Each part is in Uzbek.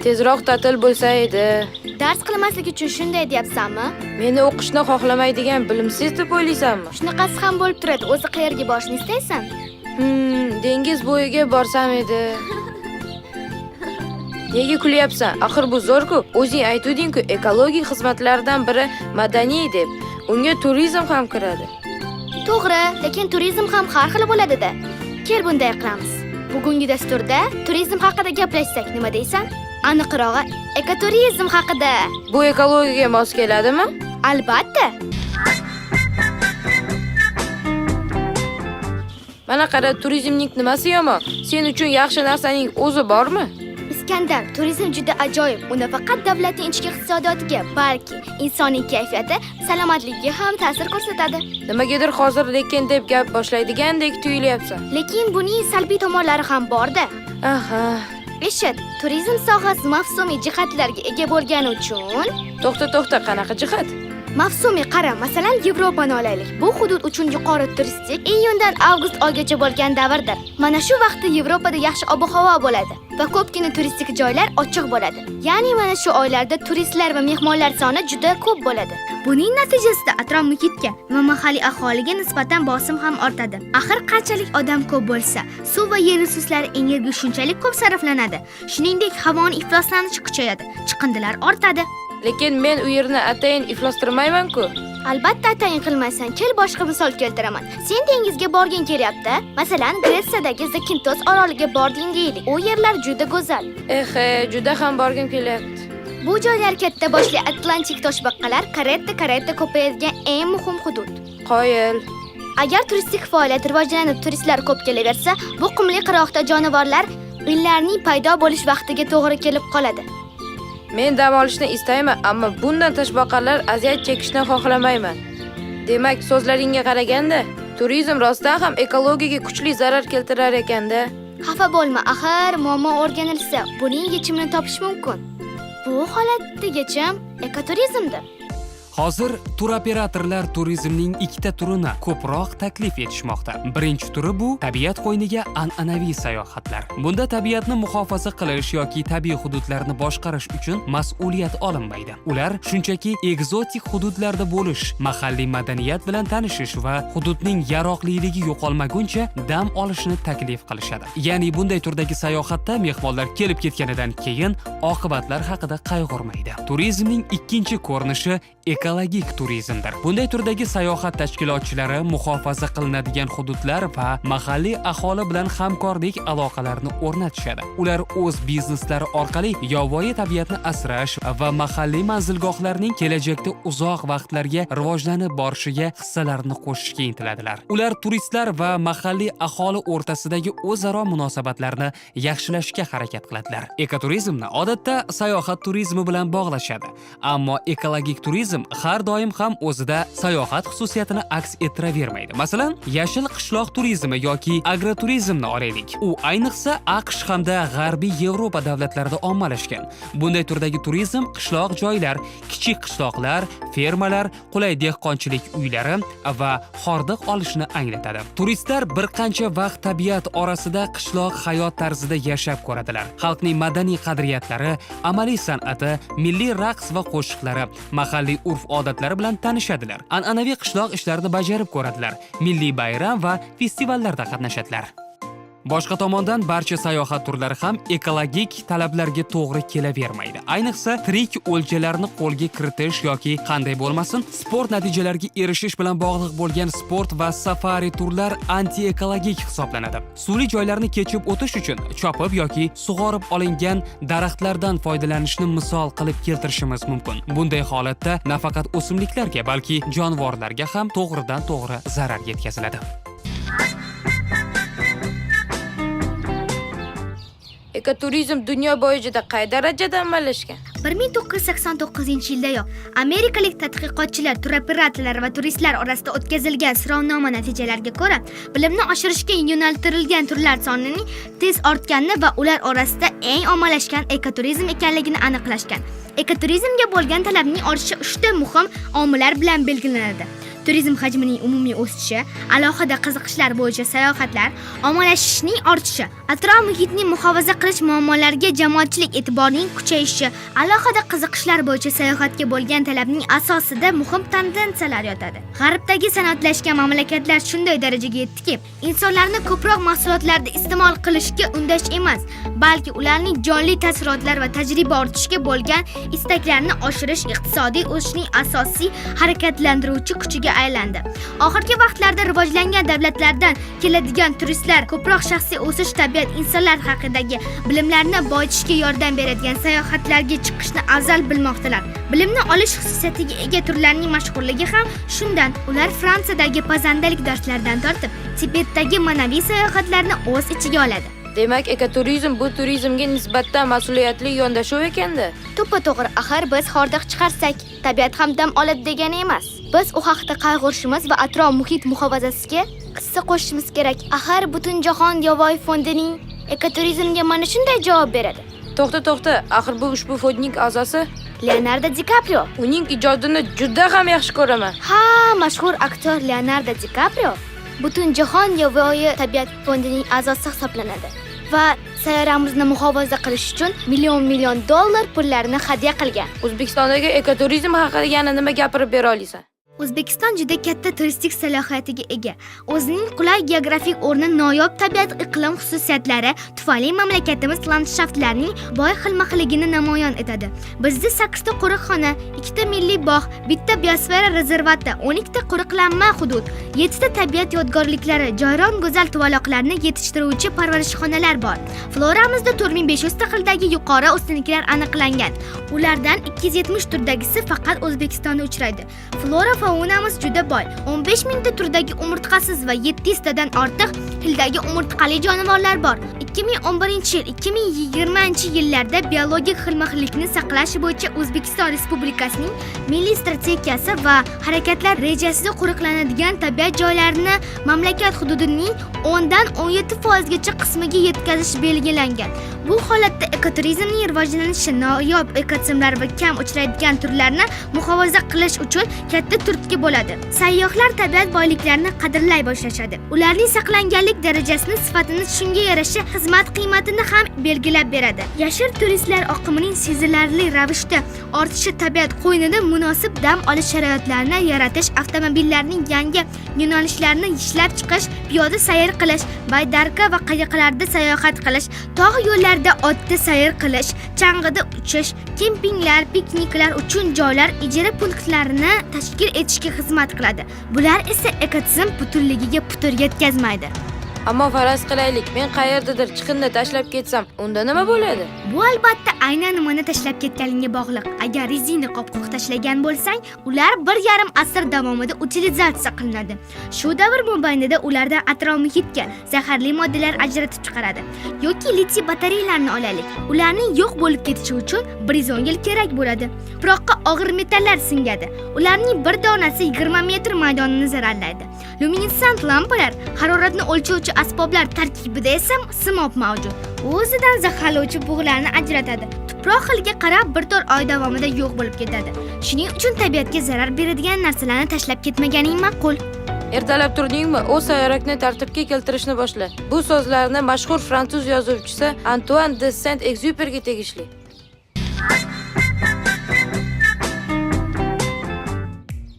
Tezroq ta'til bo'lsa edi. Dars qilmaslik uchun shunday deyapsanmi? Meni o'qishni xohlamaydigan bilimsiz deb o'ylaysanmi? Shunaqasi ham bo'lib turadi. O'zi qayerga borishni istaysan? Dengiz bo'yiga borsam edi. Nega kulyapsan? Axir bu zo'r-ku. O'zing aytuvding-ku, ekologik xizmatlardan biri madaniy deb. Unga turizm ham kiradi. To'g'ri, lekin turizm ham har xil bo'ladi-da. Kel bunday qilamiz. Bugungi dasturda turizm haqida gaplashsak, nima deysan? Aniqrog'i, ekoturizm haqida. Bu ekologiyaga mos keladimi? Albatta. Mana qara, turizmning nimasi yomon? Sen uchun yaxshi narsaning o'zi bormi? Iskandar, turizm juda ajoyib. U nafaqat davlatning ichki iqtisodiyotiga, balki insonning kayfiyati, salomatligiga ham ta'sir ko'rsatadi. Nimagadir hozir lekin deb gap boshlaydigandek tuyulyapsan. Lekin buning salbiy tomonlari ham bor-da. Aha. Eshit, turizm sohasi mavsumiy jihatlarga ega bo'lgani uchun. To'xta, qanaqa jihat? Mavsumiy qara, masalan, Yevropani olaylik. Bu hudud uchun yuqori turistik iyundan avgust oygacha bo'lgan davrdir. Mana shu vaqtda Yevropada yaxshi ob-havo bo'ladi va ko'pgina turistik joylar ochiq bo'ladi. Ya'ni mana shu oylarda turistlar va mehmonlar soni juda ko'p bo'ladi. Buning natijasida atrof muhitga va mahalliy aholiga nisbatan bosim ham ortadi. Axir qanchalik odam ko'p bo'lsa, suv va yer resurslari energiya shunchalik ko'p sarflanadi. Shuningdek, havoning ifloslanishi kuchayadi, chiqindilar ortadi. Lekin men u yerni atayin iflostirmayman-ku. Albatta atayin qilmaysan. Kel boshqa misol keltiraman. Sen dengizga borging kelyapti. Masalan, Gretsiyadagi Zakintos oroliga bording deylik. U yerlar juda go'zal. Ehe, juda ham borgim kelyapti. Bu joylar katta boshli Atlantik toshbaqalar karetta-karetta ko'payadigan eng muhim hudud. Qoyil. Agar turistik faoliyat rivojlanib, turistlar ko'p kelaversa, bu qumli qirg'oqda jonivorlar inlarning paydo bo'lish vaqtiga to'g'ri kelib qoladi. Men dam olishni istayman, ammo bundan toshbaqalar aziyat chekishni xohlamayman. Demak, so'zlaringga qaraganda, turizm rostdan ham ekologiyaga kuchli zarar keltirar ekanda. Xafa bo'lma, axir muammo o'rganilsa, buning yechimini topish mumkin. Bu holatda yechim ekoturizmdir. Hozir turoperatorlar turizmning ikkita turini ko'proq taklif etishmoqda. Birinchi turi bu tabiat qo'yniga an'anaviy sayohatlar. Bunda tabiatni muhofaza qilish yoki tabiiy hududlarni boshqarish uchun mas'uliyat olinmaydi. Ular shunchaki ekzotik hududlarda bo'lish, mahalliy madaniyat bilan tanishish va hududning yaroqliligi yo'qolmaguncha dam olishni taklif qilishadi. Ya'ni bunday turdagi sayohatda mehmonlar kelib ketganidan keyin oqibatlar haqida qayg'urmaydi. Turizmning ikkinchi ko'rinishi ekologik turizmdir. Bunday turdagi sayohat tashkilotchilari muhofaza qilinadigan hududlar va mahalliy aholi bilan hamkorlik aloqalarini o'rnatishadi. Ular o'z bizneslari orqali yovvoyi tabiatni asrash va mahalliy manzilgohlarning kelajakda uzoq vaqtlarga rivojlanib borishiga hissalarini qo'shishga intiladilar. Ular turistlar va mahalliy aholi o'rtasidagi o'zaro munosabatlarni yaxshilashga harakat qiladilar. Ekoturizmni odatda sayohat turizmi bilan bog'lashadi. Ammo ekologik turizm har doim ham o'zida sayohat xususiyatini aks ettiravermaydi. Masalan, yashil qishloq turizmi yoki agroturizmni olaylik. U ayniqsa AQSh hamda G'arbiy Yevropa davlatlarida ommalashgan. Bunday turdagi turizm qishloq joylar, kichik qishloqlar, fermalar, qulay dehqonchilik uylari va hordiq olishni anglatadi. Turistlar bir qancha vaqt tabiat orasida qishloq hayot tarzida yashab ko'radilar. Xalqning madaniy qadriyatlari, amaliy san'ati, milliy raqs va qo'shiqlari, mahalliy urf-odatlari bilan tanishadilar. An'anaviy qishloq ishlarini bajarib ko'radilar, milliy bayram va festivallarda qatnashadilar. Boshqa tomondan barcha sayohat turlari ham ekologik talablarga to'g'ri kelavermaydi. Ayniqsa, tirik o'ljalarni qo'lga kiritish yoki qanday bo'lmasin, sport natijalariga erishish bilan bog'liq bo'lgan sport va safari turlar antiekologik hisoblanadi. Suvli joylarni kechib o'tish uchun chopib yoki sug'orib olingan daraxtlardan foydalanishni misol qilib keltirishimiz mumkin. Bunday holatda nafaqat o'simliklarga, balki jonivorlarga ham to'g'ridan to'g'ri zarar yetkaziladi. Ekoturizm dunyo bo'yicha qay darajada ammallashgan? 1989-yildayoq amerikalik tadqiqotchilar, turoperatorlar va turistlar orasida o'tkazilgan so'rovnoma natijalariga ko'ra, bilimni oshirishga yo'naltirilgan turlar sonining tez ortganini va ular orasida eng ommalashgan ekoturizm ekanligini aniqlashgan. Ekoturizmga bo'lgan talabning ortishi 3 ta muhim omillar bilan belgilanadi. Turizm hajmining umumiy o'sishi, alohida qiziqishlar bo'yicha sayohatlar, ommalashishning ortishi, atrof muhitni muhofaza qilish muammolariga jamoatchilik e'tiborining kuchayishi, alohida qiziqishlar bo'yicha sayohatga bo'lgan talabning asosida muhim tendensiyalar yotadi. G'arbdagi sanoatlashgan mamlakatlar shunday darajaga yetdiki, insonlarni ko'proq mahsulotlarni iste'mol qilishga undash emas, balki ularning jonli taassurotlar va tajriba ortishiga bo'lgan istaklarini oshirish iqtisodiy o'sishning asosiy harakatlantiruvchi kuchiga aylandi. Oxirgi vaqtlarda rivojlangan davlatlardan keladigan turistlar ko'proq shaxsiy o'sish, tabiat, insonlar haqidagi bilimlarni boyitishga yordam beradigan sayohatlarga chiqishni afzal bilmoqdalar. Bilimni olish xususiyatiga ega turlarning mashhurligi ham shundan. Ular Fransiyadagi pazandalik darslaridan tortib, Tibetdagi ma'naviy sayohatlarni o'z ichiga oladi. Demak, ekoturizm bu turizmga nisbatan mas'uliyatli yondashuv ekanda. To'ppa-to'g'ri, axir biz hordiq chiqarsak, tabiat ham dam oladi degani emas. Biz u haqda qayg'urishimiz va atrof muhit muhofazasiga hissa qo'shishimiz kerak. Axir Butunjahon yovvoyi fondining ekoturizmga mana shunday javob beradi. To'xta, to'xta, axir bu ushbu fondning a'zosi Leonardo Di Kaprio. Uning ijodini juda ham yaxshi ko'raman. Ha, mashhur aktyor Leonardo Di Kaprio Butunjahon yovvoyi tabiat fondining a'zosi hisoblanadi va sayyoramizni muhofaza qilish uchun million-million dollar pullarni hadya qilgan. O'zbekistondagi ekoturizm haqida yana nima gapirib bera olasan? O'zbekiston juda katta turistik salohiyatiga ega. O'zining qulay geografik o'rni, noyob tabiat iqlim xususiyatlari tufayli mamlakatimiz landshaftlarining boy xilma-xilligini namoyon etadi. Bizda 8 ta qo'riqxona, 2 ta milliy bog', bitta biosfera rezervati, 12 ta qo'riqlanma hudud, 7 ta tabiat yodgorliklari, jayron go'zal tuvaloqlarni yetishtiruvchi parvarishxonalar bor. Floramizda 4500 ta xildagi yuqori o'simliklar aniqlangan. Ulardan 270 turdagisi faqat O'zbekistonda uchraydi. Flora faunamiz juda boy. 15 mingta turdagi umurtqasiz va 700 tadan ortiq xildagi umurtqali jonivorlar bor. 2011 yil 2020 yillarda biologik xilma-xillikni saqlash bo'yicha O'zbekiston Respublikasining Milliy strategiyasi va harakatlar rejasida qo'riqlanadigan tabiat joylarini mamlakat hududining 10 dan 17% gacha qismiga yetkazish belgilangan. Bu holatda ekoturizmning rivojlanishi noyob ekotizimlar va kam uchraydigan turlarni muhofaza qilish uchun katta turtki bo'ladi. Sayyohlar tabiat boyliklarini qadrlay boshlashadi. Ularning saqlanganlik darajasini, sifatini, shunga yarasha xizmat qiymatini ham belgilab beradi. Yashil turistlar oqimining sezilarli ravishda ortishi tabiat qo'ynida munosib dam olish sharoitlarini yaratish, avtomobillarning yangi yo'nalishlarini ishlab chiqish, piyoda sayr qilish, baydarka va qayiqlarda sayohat qilish, tog' yo'llarida otda sayr qilish, chang'ida uchish, kempinglar, pikniklar uchun joylar, ijara punktlarini tashkil etishga xizmat qiladi. Bular esa ekotizim butunligiga putur yetkazmaydi. Ammo faraz qilaylik, men qayerdadir chiqindi tashlab ketsam, unda nima bo'ladi? Bu albatta aynan nimani tashlab ketganingga bog'liq. Agar rezina qopqoq tashlagan bo'lsang, ular 1,5 asr davomida utilizatsiya qilinadi. Shu davr mobaynida ulardan atrof muhitga zaharli moddalar ajratib chiqaradi. Yoki litiy batareyalarni olaylik. Ularning yo'q bo'lib ketishi uchun 110 yil kerak bo'ladi. Tuproqqa og'ir metallar singadi. Ularning bir donasi 20 metr maydonini zararlaydi. Luminescent lampalar, haroratni o'lchovchi asboblar tarkibida esa simob mavjud. U o'zidan zaharlovchi bug'larni ajratadi. Tuproq xiliga qarab 1-4 oy davomida yo'q bo'lib ketadi. Shuning uchun tabiatga zarar beradigan narsalarni tashlab ketmaganing ma'qul. Ertalab turdingmi, o'z sayyorakni tartibga keltirishni boshla. Bu so'zlarni mashhur fransuz yozuvchisi Antuan de Saint-Exupéryga tegishli.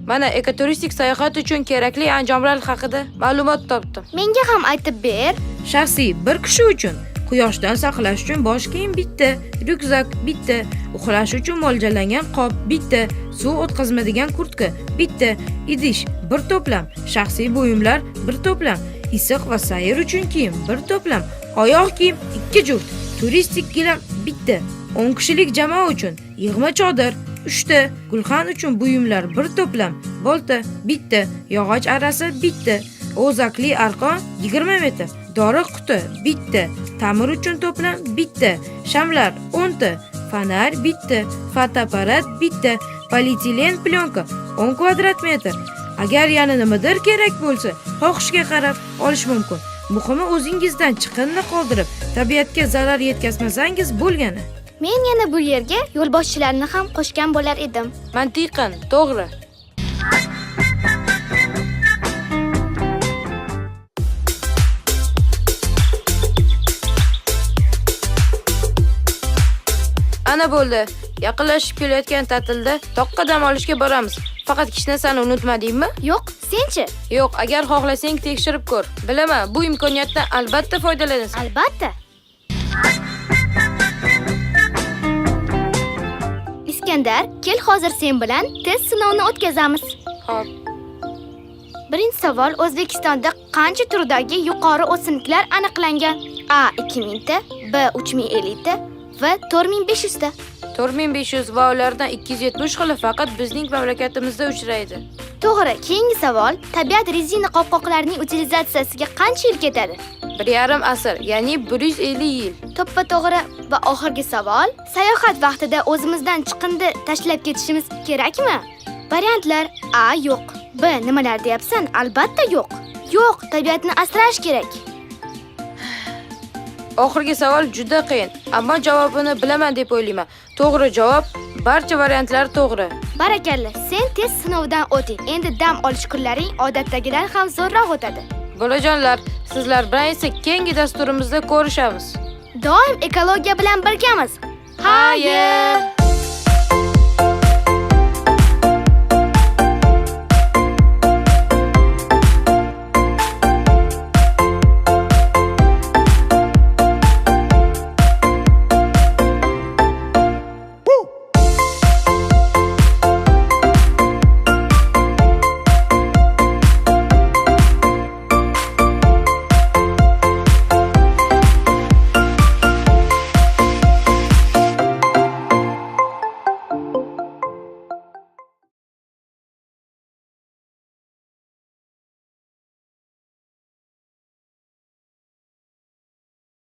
Mana ekoturistik sayohat uchun kerakli anjomlar haqida ma'lumot topdim. Menga ham aytib ber. Shaxsiy bir kishi uchun quyoshdan saqlash uchun bosh kiyim bitta, ryukzak bitta, uxlash uchun mo'ljallangan qop bitta, suv o'tkazmaydigan kurtka bitta, idish bir to'plam, shaxsiy buyumlar bir to'plam, issiq va sayr uchun kiyim bir to'plam, oyoq kiyim 2 juft, turistik gilam bitta, 10 kishilik jamoa uchun yig'ma chodir 3 ta, gulxan uchun buyumlar bir to'plam, bolta bitta, yog'och arasi bitta, o'zakli arqon 20 metr, dori quti bitta, ta'mir uchun to'plam bitta, shamlar 10 ta, fonar bitta, fotoapparat bitta, polietilen plyonka 10 kvadrat metr. Agar yana nimadir kerak bo'lsa, xohishga qarab olish mumkin. Muhimi o'zingizdan chiqindini qoldirib, tabiatga zarar yetkazmasangiz bo'lgani. Men yana bu yerga yo'lboshchilarni ham qo'shgan bo'lar edim. Mantiqan, to'g'ri. Ana bo'ldi. Yaqinlashib kelayotgan ta'tilda toqqa dam olishga boramiz. Faqat hech narsani unutmadingmi? Yo'q, senchi? Yo'q, agar xohlasang tekshirib ko'r. Bilaman, bu imkoniyatdan albatta foydalanasan. Albatta. Iskandar, kel hozir sen bilan test sinovini o'tkazamiz. Xo'p. Birinchi savol: O'zbekistonda qancha turdagi yuqori o'simliklar aniqlangan? A 2000 ta, B 3050 ta, V 4500 ta. 4500 va ulardan 270 xili faqat bizning mamlakatimizda uchraydi. To'g'ri. Keyingi savol: tabiat rezina qopqoqlarining utilizatsiyasiga qancha yil ketadi? 1,5 asr, ya'ni 150 yil. To'ppa to'g'ri. Va oxirgi savol: sayohat vaqtida o'zimizdan chiqindi tashlab ketishimiz kerakmi? Variantlar: A yo'q, B nimalar deyapsan? Albatta yo'q. Yo'q, tabiatni asrash kerak. Oxirgi savol juda qiyin, ammo javobini bilaman deb o'ylayman. To'g'ri javob, barcha variantlar to'g'ri. Barakalla, sen test sinovidan o'ting. Endi dam olish kunlaring odatdagidan ham zo'rroq o'tadi. Bolajonlar, sizlar bilan esa keyingi dasturimizda ko'rishamiz. Doim ekologiya bilan birgamiz. Xayr!